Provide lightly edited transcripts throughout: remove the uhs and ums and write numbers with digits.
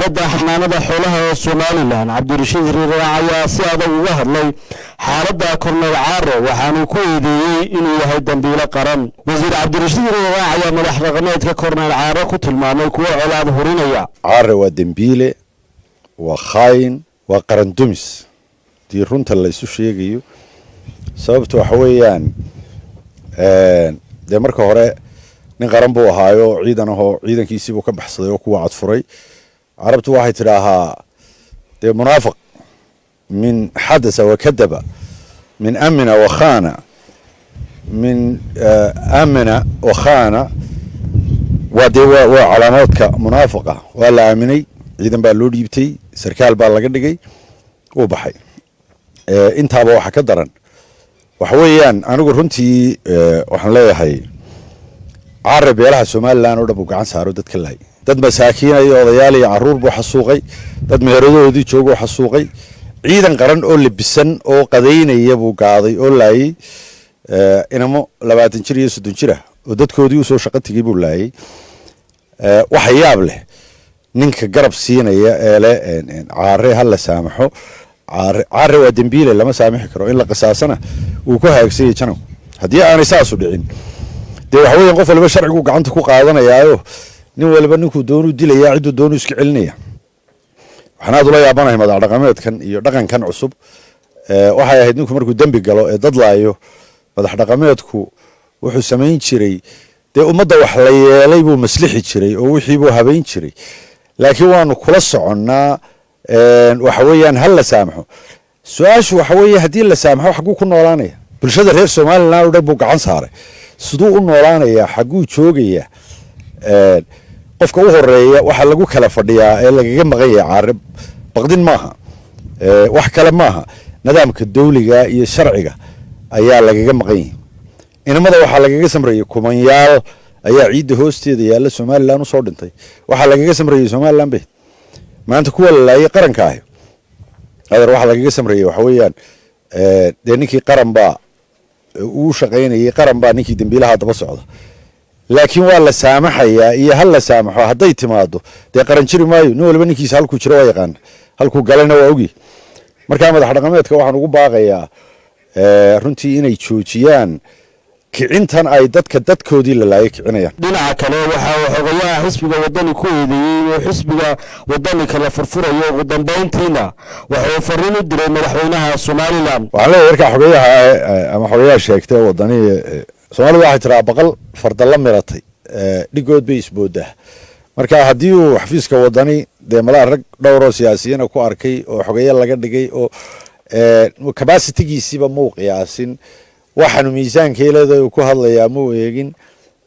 Wasaaradda Xanaanada Xoolaha ee Somalilan, Cabdirashiid Riiraac, ayaa si adag uga hadlay xaaladda Korneyl Caare, waxaanuu ku eedeeyey inuu yahay dambiilo qaran. Wasiir Cabdirashiid Riiraac ayaa madax dhaqameedka Korneyl Caare ku tilmaamay kuwo colaad hurinaya. Caare waa dembiile, waa khaayin, waa qaran dumis dii runta la isu sheegayo. Sababta waxa weeyaan, dee marka hore nin qaran buu ahaayo, ciidan ahoo ciidankiisiibuu ka baxsaday oo kuwa cadfuray. Carabtu waxay tidhaahaa dee munaafiq min xadasa wakadaba, min amina wakhana, min amina wakhana, waa dee waa calaamaadka munaafiqa. Waa la aaminay, ciidan baa loo dhiibtay, sarkaal baa laga dhigay, wuu baxay. Intaaba waxa ka daran waxa weeyaan, anigu runtii waxaan leeyahay Caare beelaha Somalilan oo dhan buu gacan saaro, dadka laay, dad masaakiina iyo odayaal iyo carruur buu xasuuqay, dad meheradahoodii jooguu xasuuqay, ciidan qaran oo lebisan oo qadaynaya buu gaaday oo laayey, inamo 20 jir iyo 30 jir ah oo dadkoodii usoo shaqo tegey buu laayey. Waxa yaab leh ninka garab siinaya ee le Caare ha la saamaxo. Caare, Caare waa dembiile, lama saamixi karo, in la qisaasana wuu ku haagsanyay janow. Haddii aanay saasu dhicin, dee waxa weyan qof waliba sharcigu gacanta ku qaadanayaayo, nin waliba ninkuu doonuu dilaya, cidduu doonuu iska celinaya. Waxaan aad ula yaabanahay madax dhaqameedkan iyo dhaqankan cusub. Waxay ahayd ninku markuu dembi galo ee dad laayo, madax dhaqameedku wuxuu samayn jiray dee ummadda wax la yeelay buu maslixi jiray oo wixii buu habayn jiray. Laakiin waanu kula soconnaa, waxa weeyaan hal la saamaxo. Su-aashu waxa weeye, haddii la saamaxo, xagguu ku noolaanaya? Bulshada reer Somalilan oo dhan buu gacan saaray, siduu u noolaanayaa? Xagguu joogayaa? Qofka u horeeya waxaa lagu kala fadhiyaa ee lagaga maqan yahay Caare baqdin maaha, wax kale maaha, nidaamka dawliga iyo sharciga ayaa lagaga maqan yahay. Inamada waxaa lagaga samrayay, kumanyaal ayaa ciidda hoosteeda yaalla Somalilan usoo dhintay, waxaa lagaga samrayay Somalilan bay. Maanta kuwa la laayay qaranka ahi, adeer, waxaa lagaga samrayay waxa weeyaan dee ninkii qaran baa uu shaqaynayay, qaran baa ninkii dembiilaha daba socda. Laakiin waa la saamaxayaa iyo hal la saamaxo hadday timaado, dee qaran jiri maayo. Nin waliba ninkiisa halkuu jiro waa yaqaana, halkuu galana waa ogi. Markaa madax dhaqameedka waxaan ugu baaqayaa runtii inay joojiyaan kicintan ay dadka dadkoodii la laayay kicinayaan. Dhinaca kale, waxa uu xogayaha xisbiga Wadani ku eedeeyey inuu xisbiga Wadani kala furfurayo. Ugu dambayntiina wuxuu fariin u diray madaxweynaha Somalilan. Waxaan leeyahay markaa xogayaha ama xogayaha sheegtay Wadani, Soomaalida waxay tiraa baqal farda la miratay dhigood bay isboodaa. Marka haddii uu xafiiska Wadani dee malaa rag dhowroo siyaasiyiina ku arkay oo xogeeye laga dhigay oo capacity-giisiiba muu qiyaasin, waxaanu miisaankeeleda uu ku hadlayaa muu eegin.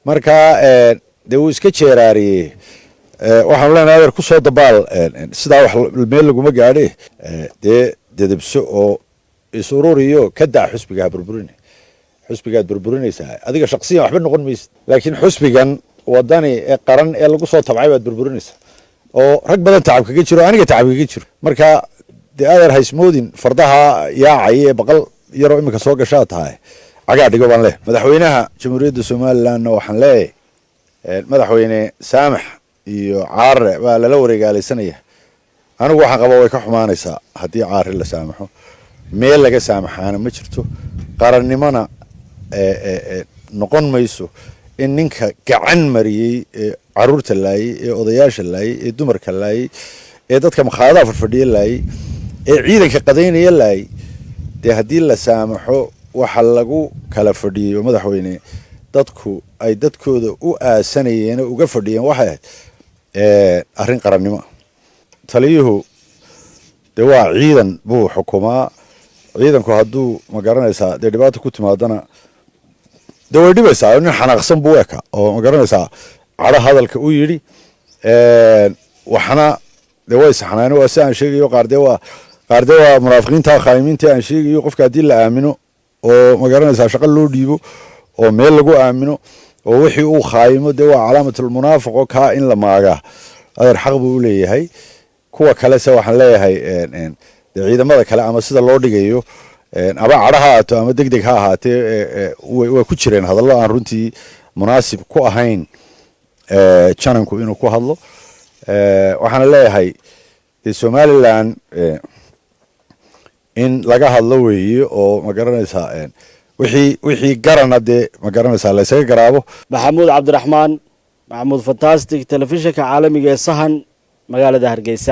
Marka dee wuu iska jeeraariyey. Waxaanu leenahay, adeer, kusoo dabaal sidaa wax meel laguma gaadhe. Dee dedebso oo is ururiyo, ka daa xusbiga ha burburin. Xusbigaad burburinaysaa, adiga shaqsiyan waxba noqon maysid, laakiin xusbigan Wadani ee qaran ee lagu soo tabcay baad burburinaysaa oo rag badan tacab kaga jiro, aniga tacab kaga jiro. Marka dee adeer, haysmoodin fardaha yaacaya ee baqal yaroo iminka soo gashaa tahay, cagaa dhigo baan leh. Madaxweynaha Jamhuuriyadda Somalilandna waxaan leeyahay, madaxweyne, saamax iyo Caare baa lala wareegaalaysanaya. Anigu waxaan qabaa way ka xumaanaysaa haddii Caare la saamaxo. Meel laga saamaxaana ma jirto, qarannimona noqon mayso in ninka gacan mariyey ee caruurta laayey, ee odayaasha laayey, ee dumarka laayey, ee dadka makhaayadaha fadhfadhiya laayey, ee ciidanka qadaynaya laayey, dee haddii la saamaxo waxa lagu kala fadhiyey oo madaxweyne dadku ay dadkooda u aasanayeen oo uga fadhiyeen waxay ahayd arrin qarannimo. Taliyuhu dee waa ciidan buu xukumaa. Ciidanku hadduu, ma garanaysaa, dee dhibaata ku timaadana, dee way dhibaysaa. Nin xanaaqsan buu eka oo, ma garanaysaa, cadho hadalka u yidhi. Waxna dee way saxnaan, waa si aan sheegayo. Qaar dee waa munaafiqiinta khaayimiinta aan sheegayo. Qofka haddii la aamino oo, ma garanaysaa, shaqo loo dhiibo oo meel lagu aamino oo wixii uu khaayimo, dee waa calaamatulmunaafiq oo kaa in la maagaa, adeer, xaq buu u leeyahay. Kuwa kalese waxaan leeyahay dee ciidamada kale ama sida loo dhigayo, ama cadho ha ahaato ama deg deg ha ahaatee, way ku jireen hadallo aan runtii munaasib ku ahayn jananku inuu ku hadlo. Waxaana leeyahay dee Somaliland in laga hadlo weeye, oo ma garanaysaa, wixii garana dee ma garanaysaa la ysaga garaabo. Maxamuud Cabdiraxmaan Maxamuud Fantastic, telefishinka caalamiga ee Sahan, magaalada Hargeysa.